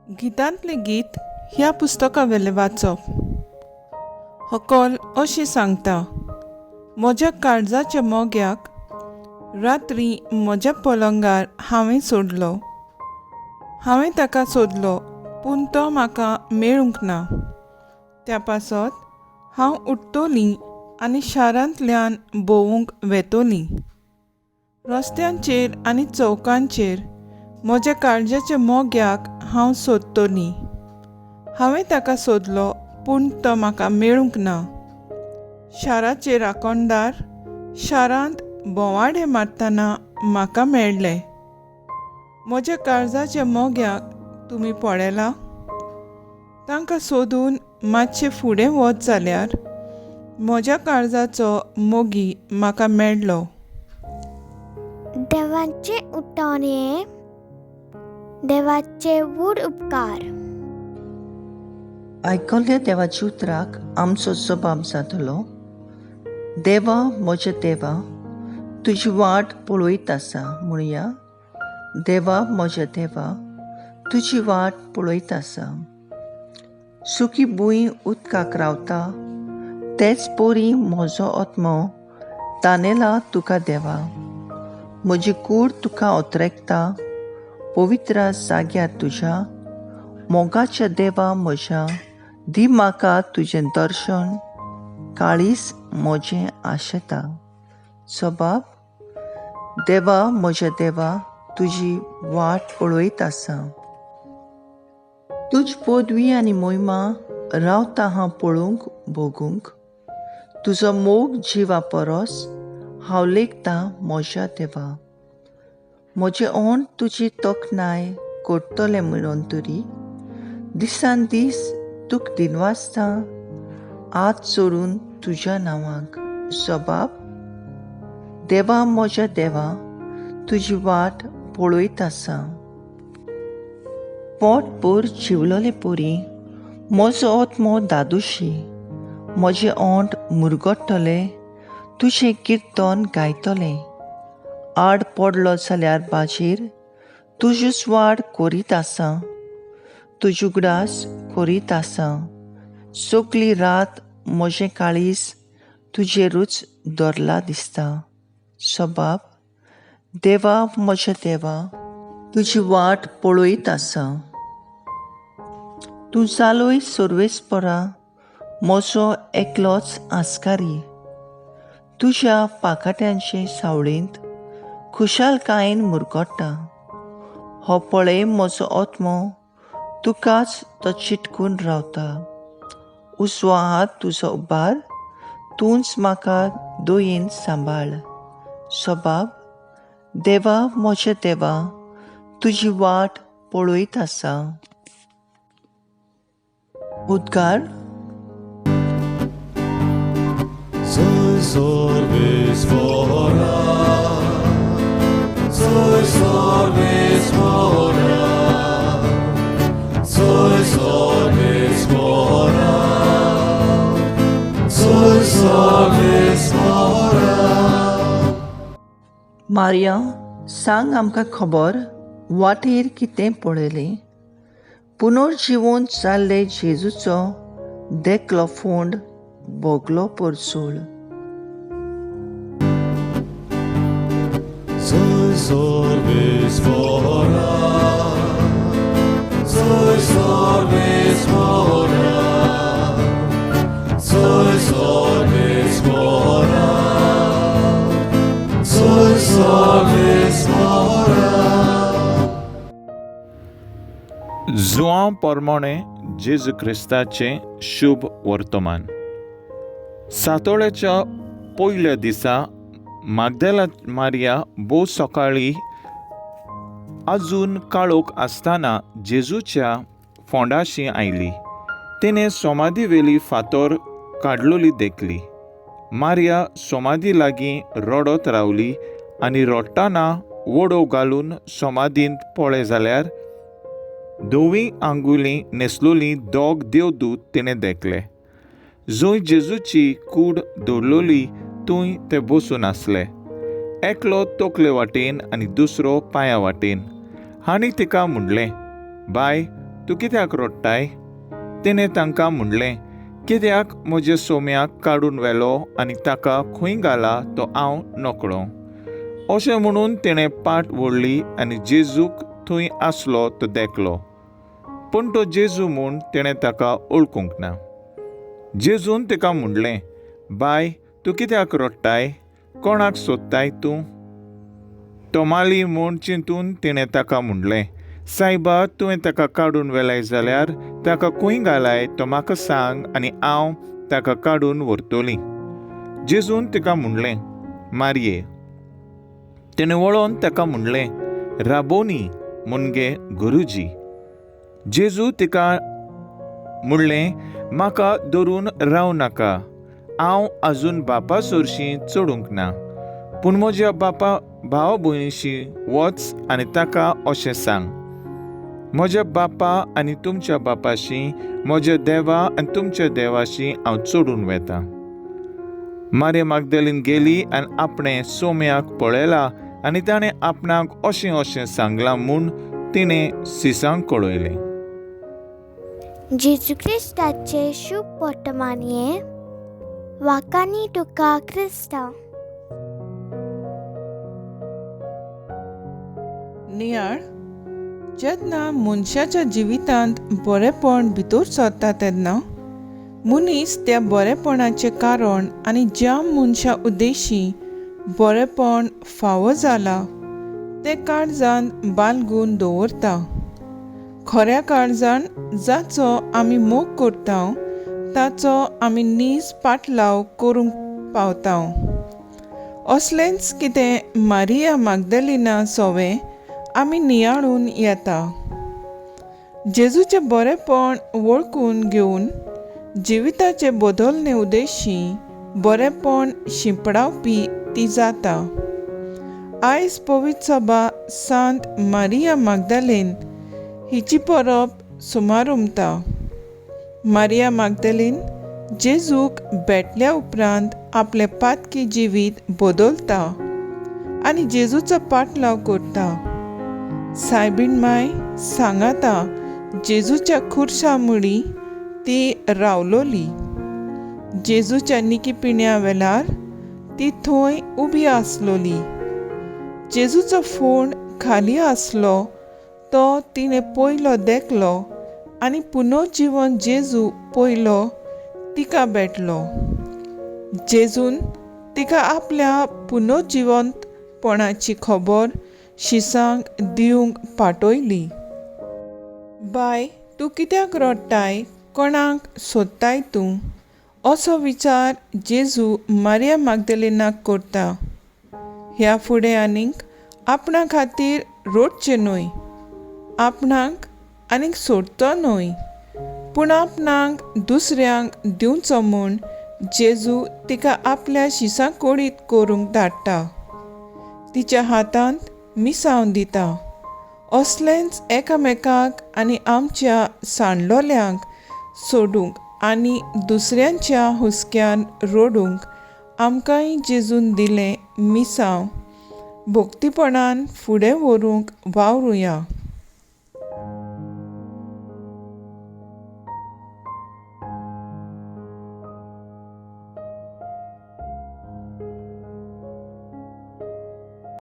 गितांतलें गीत ह्या पुस्तकावेलें वाचप. होकल अशें सांगता, म्हज्या काळजाच्या मोग्याक रात्री म्हज्या पलंगार हांवें सोडलो. हांवें ताका सोदलो पूण तो म्हाका मेळूंक ना. त्या पासत हांव उठ्ठोलीं आनी शारांतल्यान भोंवूंक वेतोलीं. रस्त्यांचेर आनी चौकांचेर म्हज्या काळजाच्या मोग्याक हांव सोदतलीं. हांवें ताका सोदलो पूण तो म्हाका मेळूंक ना. शाराचे राखणदार शारांत भोंवाडे मारतना म्हाका मेळ्ळे. म्हज्या काळजाच्या मोग्याक तुमी पळयला? तांकां सोदून मातशें फुडें वच जाल्यार म्हज्या काळजाचो मोगी म्हाका मेळ्ळो. देवाचें उठोन हें देवाचे व्हड उपकार. आयकल्ल्या देवाच्या उतराक आमचो जबाब जातलो. देवा म्हज्या देवा, तुजी वाट पळयत आसा म्हणया. देवा म्हज्या देवा, तुजी वाट पळयत आसा. सुकी भूंय उदकाक रावता, तेच पोरी म्हजो आत्मो तानेला तुका देवा. म्हजी कूड तुका ओतरेकता पवित्र जाग्यार तुज्या. मोगाच्या देवा म्हज्या, दी म्हाका तुजें दर्शन, काळीज म्हजें आशेता. सबाब देवा म्हज्या देवा, तुजी वाट पळयत आसा. तुज पदवी आनी मोहिमा रावता हांव पळोवंक भोगूंक. तुजो मोग जिवा परस हांव लेखता म्हज्या देवा. म्हजें ओंठ तुजी तोखणाय करतलें म्हणून तरी दिसान दीस तुका दिनवासता हात सोडून तुज्या नांवाक. सबाब देवा म्हज्या देवा, तुजी वाट पळयत आसा. पोटभर जिवलोले पोरी म्हजो आत्मो दादोशी. म्हजें ओंठ मुरगट्टले तुजें किर्तन गायतलें. आड पडलो जाल्यार बाजेर तुज्योच वाड करीत आसा. तुज उगडास करीत आसा. सगली रात म्हजें काळीज तुजेरूच धरला दिसता. सबाब देवा म्हज्या देवा, तुजी वाट पळयत आसा. तूं जालोय सर्वेस्परा म्हजो एकलोच आस्कारी. तुज्या पाखाट्यांचे सावळेंत खुशालकायेन मुरगट्टा. हो पळय म्हजो आत्मो तुकाच तो चिटकून रावता. उजवो हात तुजो उबार, तूंच म्हाका दयेन सांबाळ. सबाब देवा म्हज्या देवा, तुजी वाट पळयत आसा. उद्गार. मारिया, सांग आमकां खबर वाटेर कितें पळयलें. पुनर्जिवन जाल्ले जेजूचो देखलो फोंड भोगलो परसूळ. जुआंव परमोणे जेजू क्रिस्ताचें शुभ वर्तमान. सातोळ्याच्या पयल्या दिसा माग्देला मारिया भोव सकाळी अजून काळोख आसतना जेजूच्या फोंडाशी आयली. तिणें सोमादी वेली फातोर काडलोली देखली. मारिया सोमादी लागीं रडत रावली आनी रडटना वडोव घालून सोमादींत पळय जाल्यार धवी आंगुली न्हेसलोली दोग देवदूत तिणें देखले. जंय जेजूची कूड दवरलोली थंय ते बसून आसले. एकलो तकले वाटेन आनी दुसरो पांया वाटेन. हांणी तिका म्हणलें, बाय तूं कित्याक रडटाय? तिणें तांकां म्हणलें, कित्याक म्हज्या सोम्याक काडून व्हेलो आनी ताका खंय घाला तो हांव नकळो. अशें म्हणून तिणें पाट व्हडली आनी जेजूक थंय आसलो तो देखलो, पूण तो जेजू म्हूण तिणें ताका वळखूंक ना. जेजून तिका म्हणलें, बाय, तूं कित्याक रडटाय? कोणाक सोदताय तूं? तो माली म्हूण चिंतून तिणें ताका म्हणलें, सायबा, तुवें ताका काडून व्हेलाय जाल्यार ताका खंय घालाय तो म्हाका सांग आनी हांव ताका काडून व्हरतली. जेजून तिका म्हणलें, मारये. तिणें वळोन ताका म्हणलें, राबोनी, मुनगे गुरुजी. जेजू तिका म्हणलें, म्हाका धरून रावं नाका, हांव आजून बापा सरशीं चडूंक ना, पूण म्हज्या बापा भाव भयणीशी वच आनी ताका अशें सांग, म्हज्या बापा आनी तुमच्या बापाशी, म्हज्या देवा आनी तुमच्या देवाशी हांव चडून वेता. मारे मागदेलीन गेली आनी आपणें सोम्याक पळयला आनी ताणें आपणाक अशें अशें सांगलां म्हूण तिणें सिसांक कळयलें. जेजू क्रिस्ताचे शुभ वर्तमानये वाकानी तुका क्रिस्तांव. नियाळ. जेन्ना मनशाच्या जिवितांत बरेपण भितर सरता तेन्ना मनीस त्या बरेपणाचें कारण आनी ज्या मनशा उद्देशी बरेपण फावो जाला तें काळजान बालगून दवरता. खऱ्या काळजान जाचो आमी मोग करता ताचो आमी नीज पाटलाव करूंक पावता. असलेंच कितें मारिया मागदलिना सोवें आमी नियाळून येता. जेजूचें बरेपण वळखून घेवन जिविताचे बदलणे उद्देशी बरेपण शिंपडावपी ती जाता. आयज पवित्र सभा सांत मारिया मागदालेन हिची परब सुमारुमता. मारिया मागदालेन जेजूक भेटल्या उपरांत आपलें पातकी जिवीत बदलता आनी जेजूचो पाटलाव करता. सायबीण माय सांगाता जेजूच्या खुर्सा मुडी ती रावलोली. जेजूच्या निकी पिण्या वेळार ती थंय उबी आसलोली. जेजूचो फोंड खाली आसलो तो तिणें पयलो देखलो आनी पुनर्जिवन जेजू पयलो तिका भेटलो. जेजून तिका आपल्या पुनर्जिवंतपणाची खबर शिसांक दिवंक पाटयली. बाय, तूं कित्याक रडटाय? कोणाक सोदताय तूं? असो विचार जेजू मारिया मागदलिनाक करता. ह्या फुडें आनीक आपणा खातीर रडचें न्हय, आपणाक आनीक सोडचो न्हय, पूण आपणाक दुसऱ्यांक दिवचो म्हूण जेजू तिका आपल्या शिसां कोडीत करूंक धाडटा. तिच्या हातांत मिसांव दिता. असलेंच एकामेकाक आनी आमच्या सांडलोल्यांक सोडूंक आनी दुसऱ्यांच्या हुस्क्यान रडूंक आमकांय जेजून दिलें मिसांव भक्तीपणान फुडें व्हरूंक वावरुया.